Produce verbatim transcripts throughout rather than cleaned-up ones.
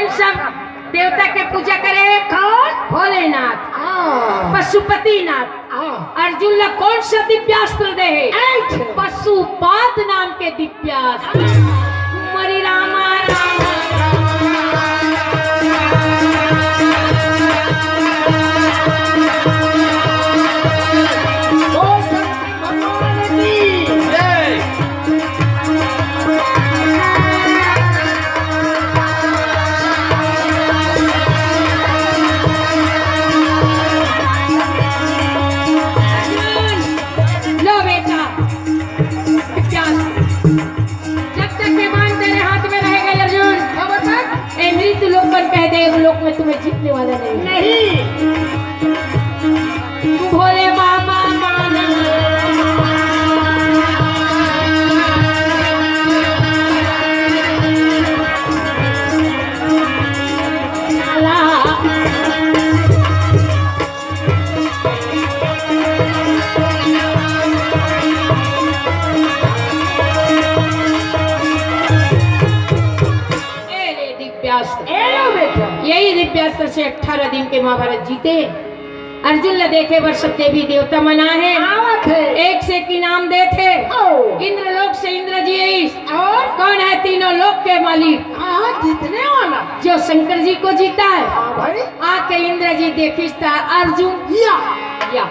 सब देवता के पूजा करे हे। कौन? भोलेनाथ। हाँ। पशुपतिनाथ। हाँ। अर्जुन ला कौन सा दिव्यास्त्र दे हे? अच्छा। पशुपाद नाम के दिव्यास्त्र। मरी रामा रामा। लो बेटा, जब तक ये बाण तेरे हाथ में रहेगा अर्जुन, तब तक ये मृत्यु लोक पर कह दे, लोक में तुम्हें जीतने वाला नहीं। नहीं। भोले बाबा माना। ए ले दिव्यास्त्र। ए लो बेटा। यही दिव्यास्त्र से अठारह दिन के महाभारत जीते। अर्जुन ला देखे बर सब देवी देवता मन आए हे। आवत हे। एक से एक इनाम देत हे। ओ। इंद्रलोक से इंद्र जी आइस। और? कौन है तीनों लोक के मालिक? हाँ, जीतने वाला। जो शंकर जी को जीता है। हाँ भाई। आके इंद्र जी देखिस त अर्जुन। या। या।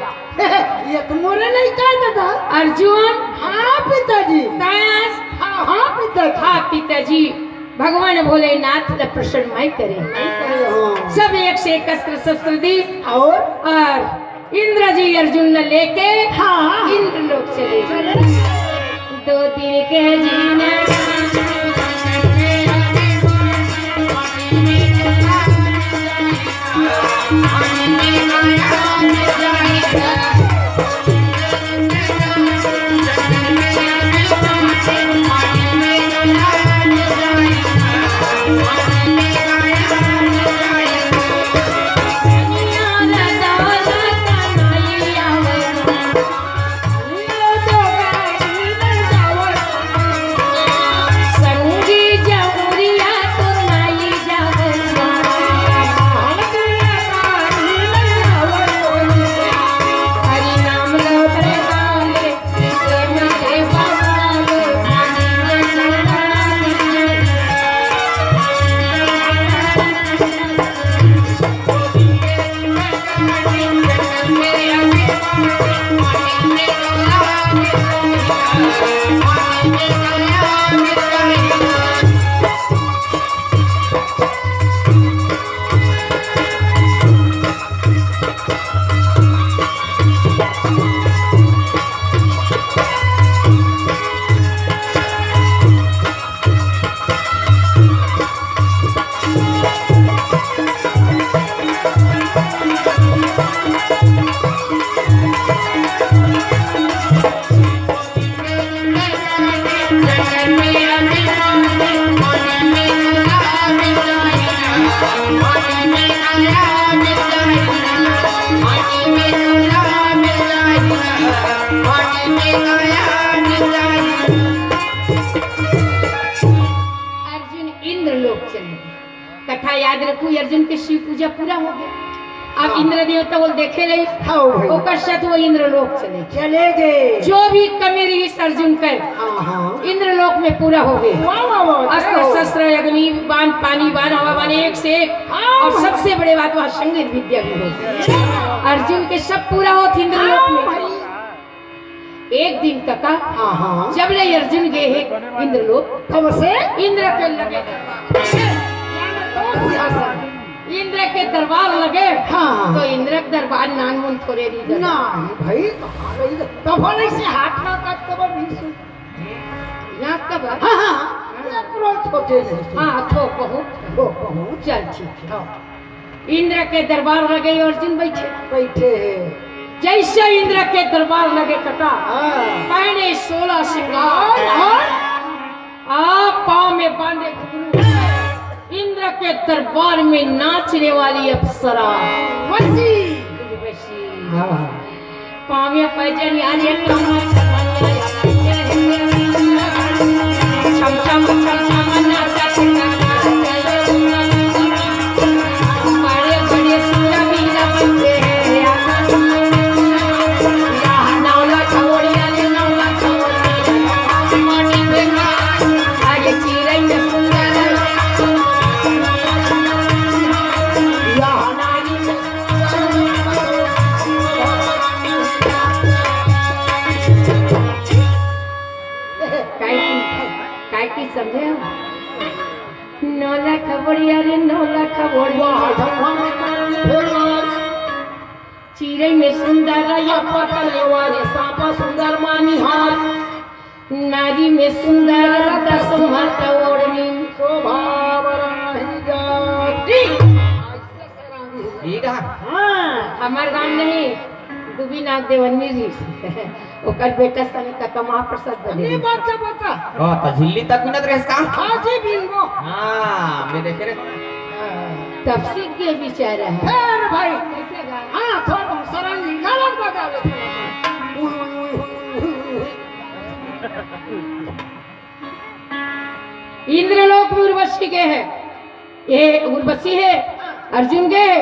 ये तो मोरे नहीं था दादा। अर्जुन। हाँ पिताजी। तैं आइस। हाँ, हाँ पिताजी। हाँ पिताजी। भगवान भोलेनाथ ला प्रसन्न मत करे। अरे हाँ। सब एक से एक अस्त्र शस्त्र दी। और? और इंद्र जी अर्जुन ला लेके हाँ। इंद्रलोक चले। चले। दो दिन के जीना। अर्जुन इंद्रलोक चले। कथा याद रखू, अर्जुन के शिव पूजा पूरा हो गया। अब हाँ। इंद्र देवता बोल देखे ले, हाँ भाई। ओकर साथ वो इंद्रलोक चले। चले गए। जो भी कमी रही अर्जुन कर, हाँ, हाँ। इंद्रलोक में पूरा हो गए। वाह, वाह, वाह, अस्त्र, जय हो। शस्त्र, अग्नि बाण, पानी बाण, हवा बाण, एक से एक। हाँ, और भाई। सबसे बड़े बात, वहाँ संगीत विद्या भी हो गई। अर्जुन के सब पूरा होत इंद्रलोक हाँ, में। भाई। एक दिन कका, हाँ, हाँ। जब ले अर्जुन गे हे इंद्रलोक, तब से? इंद्र के लगे। दो सिंहासन। इंद्र के दरबार लगे, हाँ, हाँ। तो इंद्र के दरबार नानमुन थोड़े रही। ना, भाई, तब वाले से हाथ ना काट तब नहीं सुन। यहाँ कब? हाँ, हाँ, हाँ। ये पूरा छोटे नहीं सुन। हाँ, थो बहुत। थो बहुत। चल, ठीक है। हाँ। इंद्र के दरबार लगे अर्जुन बैठे। बैठे हे। जैसे इंद्र के दरबार लगे कका, हाँ। पहने सोलह श्रृंगार, हाँ। आ पाँव में बांधे घुंघरू। इंद्र के दरबार में नाचने वाली अप्सरा। वशी। वशी। हाँ। पाँव में पैजनिया रे कमर छम छम छम छम नाचत। बढ़िया रे, नौ लाख बढ़िया। वाह, भगवान ने काम की भेल। चिरई में सुंदर या पतले वाले सांपा सुंदर मानिहार। नारी में सुंदर दस मत ओढ़नी। शोभा बराही जाति। ठीक है। हाँ। हमार गांव नहीं, दुबी नाग देवन्नी जी। ओकर बेटा संग का कमा प्रसाद बने। ये बात क्या बता? हाँ, तो झिल्ली तक मिलत रहे इसका? हाँ जी, बिल्कुल। हाँ, मैं देखे रे। तब सीख गए बेचारा है। अरे भाई, कैसे गा? हाँ, थोड़ा सरंगी गलत बजा लेते हैं। इंद्रलोक में उर्वशी के है, ये उर्वशी है, अर्जुन के है,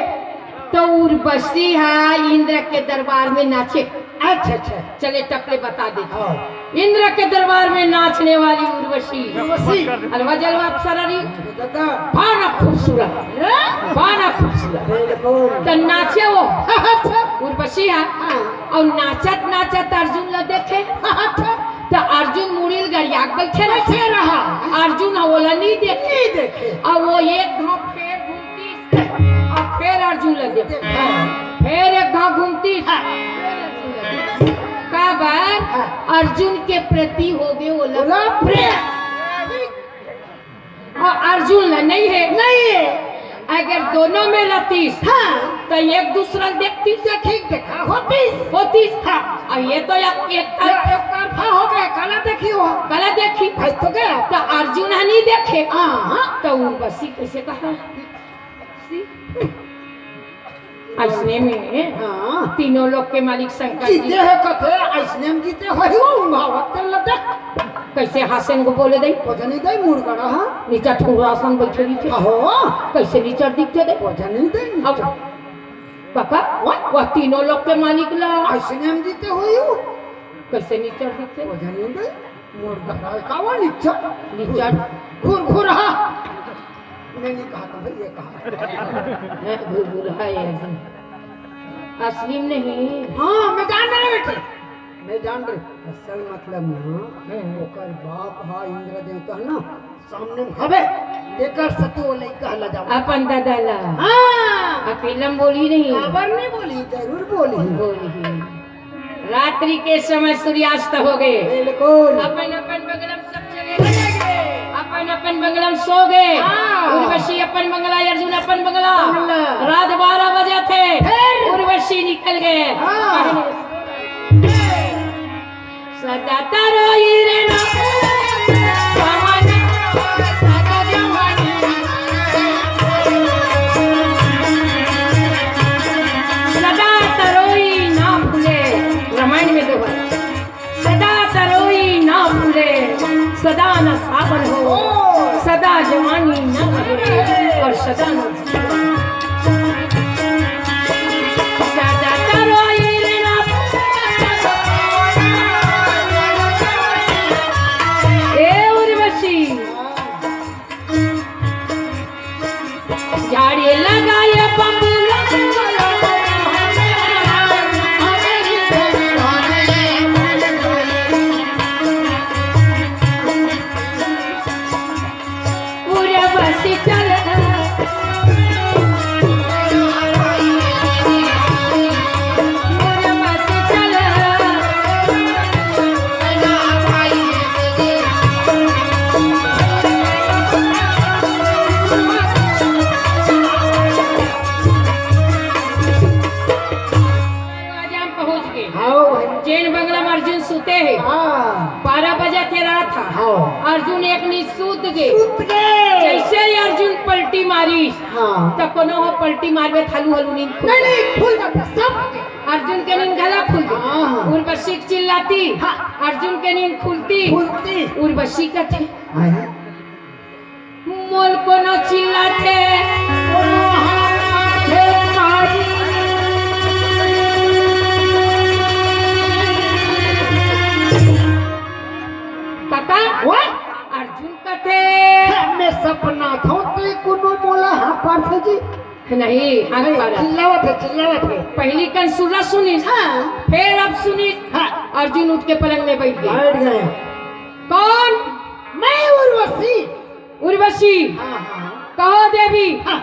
तो उर्वशी है इंद्र के दरबार में नाचे। अच्छा, अच्छा। चले टपले बता दे। हाँ। इंद्र के दरबार में नाचने वाली उर्वशी। उर्वशी। अलवा जलवा अप्सरा री। दादा। बाना खूबसूरत। हैं? बाना खूबसूरत। बिल्कुल। तो नाचे वो। अच्छा। उर्वशी है। हाँ। और नाचत नाचत अर्जुन ला देखे। अच्छा। तो अर्जुन मुड़ी ल गरिया के बैठे रहे। बैठे रहा। अर्जुन ह ओला नहीं देखे। नहीं देखे। और वो एक घाव फेर घूमती, और फेर अर्जुन ला देखे। हाँ। फेर एक घाव घूमती, हाँ। फेर अर्जुन ला देखे। काबर? हाँ। अर्जुन के प्रति हो गए ओला ओला प्रेम। प्रेम। और अर्जुन ला नहीं है। नहीं है। अगर दोनों में रहतीस, हाँ। तो एक दूसरा देखतीस। देखी, देखा होतीस। होतीस। हाँ। अब ये तो एक, एक तरफ एक तरफा हो गए, काला देखी हो। काला देखी। भाई तो गया। तो अर्जुन ह नहीं देखे। हाँ, हाँ। तो उर्वशी कैसे कहा? सी? अइसने में हाँ। तीनों लोक के मालिक शंकर जी। जीते है कथे, अइसने में जीते है, वो उंघावत ते लटक। कैसे हासन को बोले दई? भोजनी दई मुड़गड़ा, हाँ। नीचा ठुरा सन बैठे नीचे। आहो। कैसे नीचर दिखते दे? भोजनी दई अब नीचर। काका, वह, वह तीनों लोक के मालिक ला। अइसने में जीते हो यू। कैसे नीचर दिखते? भोजनी दई। मोर घर कावा निच्चर? निच्चर। घुर घुर हा। मैं नहीं कहा था भाई, ये कहा। मैं घुर घुर हा ये। असली में नहीं। हाँ, मैं जान रहे बेटे। मैं जान रहे। असल मतलब ना, हम्म। ओकर बाप हा इंद्र देवता ना, सामने में हवे। एकर सती वो लइका ला जाओ। अपन दादा ला। हाँ। अकेला में बोली नहीं। काबर नहीं बोली, जरूर बोली। बोली। रात्रि के समय सूर्यास्त हो गए। बिल्कुल। अपन अपन बंगला में सब चले गए। अपन अपन बंगला में सो गए। हाँ। उर्वशी अपन बंगला, अर्जुन अपन बंगला। बंगला। रात बारह बजे थे। फिर? उर्वशी निकल गए। हाँ। सदा तरोई रे ना पवन, सदा जवानी। सदा तरोई ना फूले, रामायण में तो है। सदा तरोई ना फूले, सदा न सावन हो, सदा जवानी न बहे, और सदा न सदा तरोई ना। ए उर्वशी, झाड़ी लगाए बबुला। उर्वशी चल। उर्वशी चल। दरवाजा में पहुंच गए। हाँ भाई। जेन बंगला में अर्जुन सुते है। हाँ। बारह बजे के रात था। हाँ। अर्जुन एक नींद सूत गए। सूत गए। जैसे ही अर्जुन पलटी मारी, हाँ। तो कोनो हो पलटी मारबे, थालू हलू नींद खुल नहीं, नहीं, खुल जाता सब। अर्जुन के नींद गला खुल गए। हाँ। उर्वशी चिल्लाती, हाँ। अर्जुन के नींद खुलती, खुलती। उर्वशी कथे। हाँ। मोल कोनो चिल्लाथे, कोनो हाथे मारी। काका, ओए! अर्जुन कथे। मैं सपना धोते कोनो मोला हाँ पार्थ जी। नहीं, हाँ नहीं, पारा। चिल्लावत है, चिल्लावत है। पहली कन सुरा सुनी, हाँ। फिर अब सुनी। हाँ। अर्जुन उठ के पलंग में बैठ गए। बैठ गए। कौन? मैं उर्वशी। उर्वशी। हाँ, हाँ। कहो देवी, हाँ।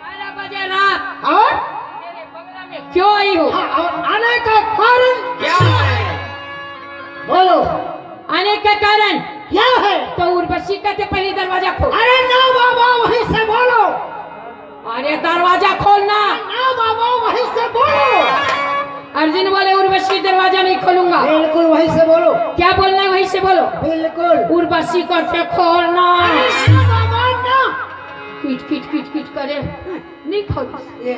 बारह बजे रात और मेरे बंगला में क्यों आई हो? हाँ, और आने का कारण क्या है? बोलो। आने का कारण क्या है? तो उर्वशी कहते, पहले दरवाजा खोल। अरे ना बाबा, वहीं से बोलो। अरे दरवाजा खोलना। ना बाबा, वहीं से बोलो। अर्जुन बोले, उर्वशी, दरवाजा नहीं खोलूंगा। बिल्कुल वहीं से बोलो। क्या बोलना है, वहीं से बोलो। बिल्कुल। उर्वशी कहते, खोलना। ना बाबा, ना। किट किट किट किट करे, नहीं खोली। ये।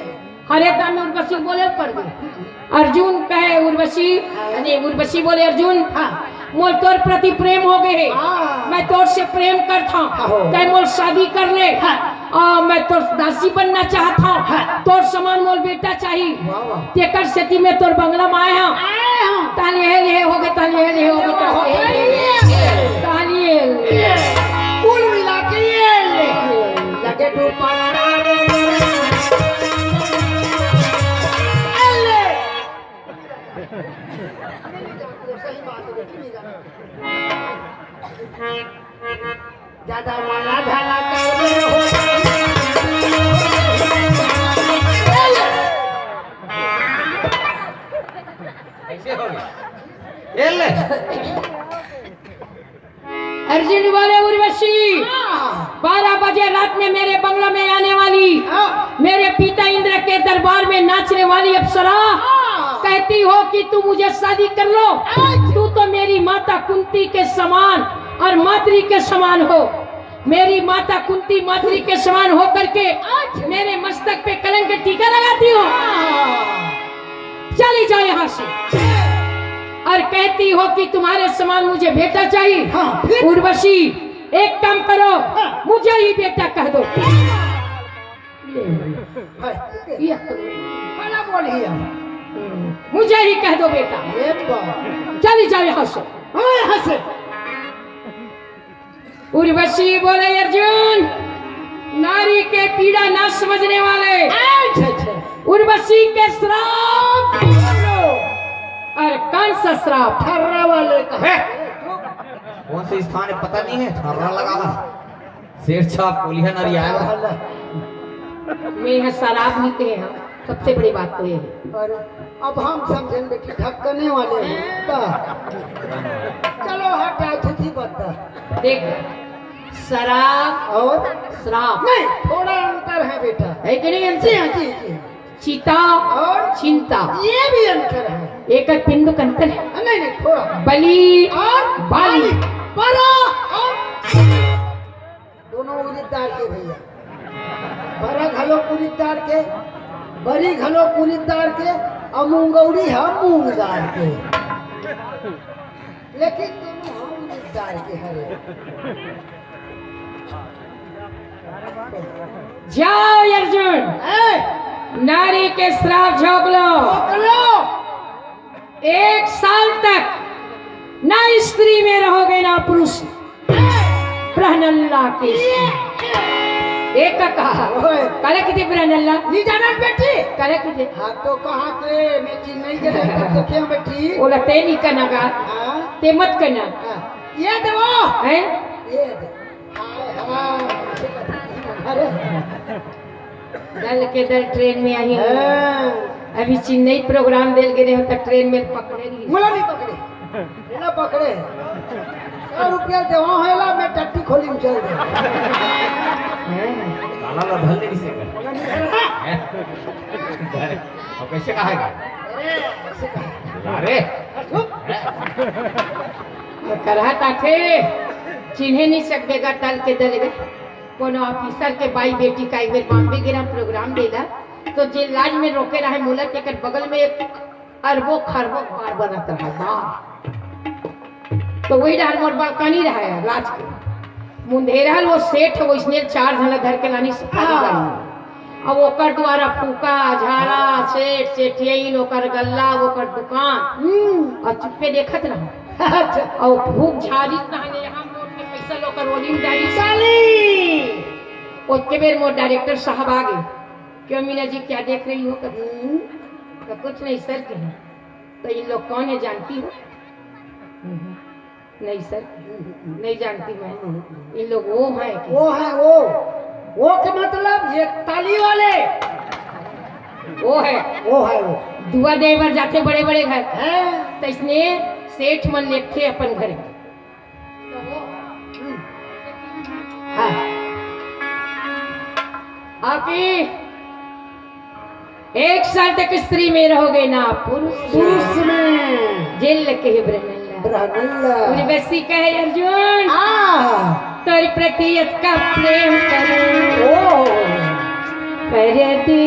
हरे दाम में उर्वशी बोले पड़ गई। अर्जुन कहे उर्वशी, अरे उर्वशी बोले, अर्जुन, हाँ। मोल तोर प्रति प्रेम हो गए है। हाँ। मैं तोर से प्रेम करता हूँ। हाँ। तै मोल शादी कर ले। हाँ। आ, मैं तोर दासी बनना चाहता हूँ। हाँ। तोर समान मोल बेटा चाहिए। वाह, वाह। तेकर सेती मैं तोर बंगला में आया हूँ। आया हूँ। ताली हे ले हो गए, ताली हे ले हो गए, ताली हे ले। ताली हे ले। कुल मिला के ये ले। लगे दुपट्टा रे। ले। सही बात है, बेटी, नहीं जाना। ज्यादा माला धाला कर दे हो। कैसे हो गया? ये ले। अर्जुन बोले, उर्वशी, हाँ। बारह बजे रात में मेरे बंगला में आने वाली, हाँ। मेरे पिता इंद्र के दरबार में नाचने वाली अप्सरा, हाँ। कहती हो कि तू मुझे शादी कर लो। अच्छा। तू तो मेरी माता कुंती के समान और माद्री के समान हो। मेरी माता कुंती माद्री के समान होकर के अच्छा। मेरे मस्तक पे कलंक टीका लगाती हो। हाँ। चली जाओ यहाँ से। और कहती हो कि तुम्हारे समान मुझे बेटा चाहिए। हाँ, फिर? उर्वशी, एक काम करो, हाँ। मुझे ही बेटा कह दो। हाँ। ये बड़ा बोली है। मुझे ही कह दो बेटा। ये बात। चली जाओ यहाँ से। हाँ, यहाँ से। उर्वशी बोले, अर्जुन, नारी के पीड़ा ना समझने वाले, अच्छा, अच्छा। उर्वशी के श्राप और कौन सा श्राप? ठर्रा वाले का। है। कौन से स्थान है पता नहीं है, ठर्रा लगा हुआ। शेर छाप बोली है नरिया। मैं यहाँ शराब नहीं कहे हैं, सबसे बड़ी बात तो ये है। और अब हम समझें बेटी, ढक्कने वाले हैं। तो चलो हटा, थी बता। देख, शराब और श्राप। नहीं, थोड़ा अंतर है बेटा। है कि नहीं अंतर? जी हाँ, जी, जी। चिता और चिंता। ये भी अंतर है। एक पिंड का अंतर है। नहीं, नहीं, थोड़ा। बलि और बालि। बालि। बड़ा और दोनों उरिद्दार के भैया। बड़ा घलो उरिद्दार के, बड़ी घलो उरिद्दार के, और मुंगौड़ी हम मूंगदार के। लेकिन दोनों हम उरिद्दार के हरे। जाओ अर्जुन, ए! नारी के श्राप झोंक लो। झोंक लो। एक साल तक ना स्त्री में रहोगे ना पुरुष। प्रहनल्ला के एक कहा। ओए। करे किते प्रहनल्ला? नहीं जाना बेटी। करे किते? हाँ तो कहाँ के? मैं चेन्नई के नहीं तो क्या बेटी? ओला ते नहीं करना का? हाँ। ते मत करना। हाँ। ये दे वो। हैं? ये दे। हाय, हाय। अरे। दल के दल ट्रेन में आई हूँ। हाँ। अभी चेन्नई प्रोग्राम देल गे रहे हो तो ट्रेन में पकड़े नहीं। मुला नहीं पकड़े। ये ना पकड़े। सौ रुपया देवा है ला, मैं टट्टी खोली में चल दे। हैं? गाना ला भल नहीं से कर। हैं? अब कैसे कहा है? अरे। करहा ताथे, चिन्हे नहीं सकबे गा, दल के दल गे। कोनो ऑफिसर के बाई बेटी का एक बेर बॉम्बे गे रहा प्रोग्राम देला, तो जे लाज में रोके रहे मोला, तेकर बगल में एक अरबों खरबों बार बनत रहा, बार। तो वही डहर मोर बालकनी रहा है, लाज के। मुंधेरा वो सेठ है, वो इसने चार झन ला धर के लानी सिखा दी हाँ। गाड़ी में। अब ओकर द्वारा फूका, झारा, सेठ, सेठियन, ओकर गल्ला, ओकर दुकान। हम्म। और चुप्पे देखत रहा। अच्छा। और फूक झारी तहने यहाँ मोट के पैसा लोकर ओली में डाली। डाली। ओतके बेर मोर डायरेक्टर साहब आ गए। "क्यों मीना जी, क्या देख रही हो?" कभी हम्म। तो कुछ नहीं सर, कहे। "तो इन लोग कौन है, जानती हो?" हम्म। "नहीं सर, नहीं जानती मैं।" "इन लोग वो हैं कि?" वो है वो। वो के मतलब ये ताली वाले। वो है, वो है वो। दुआ दे बर जाथे बड़े बड़े घर, हैं? तइसने सेठ मन लेथे अपन घर। हाँ। आप ही एक साल तक स्त्री में रहोगे ना पुरुष। पुरुष में जेल लगे है ब्रह्मल्ला। ब्रह्मल्ला। उर्वशी कहे अर्जुन, आ तोर प्रति अतका प्रेम करो। ओ प्रति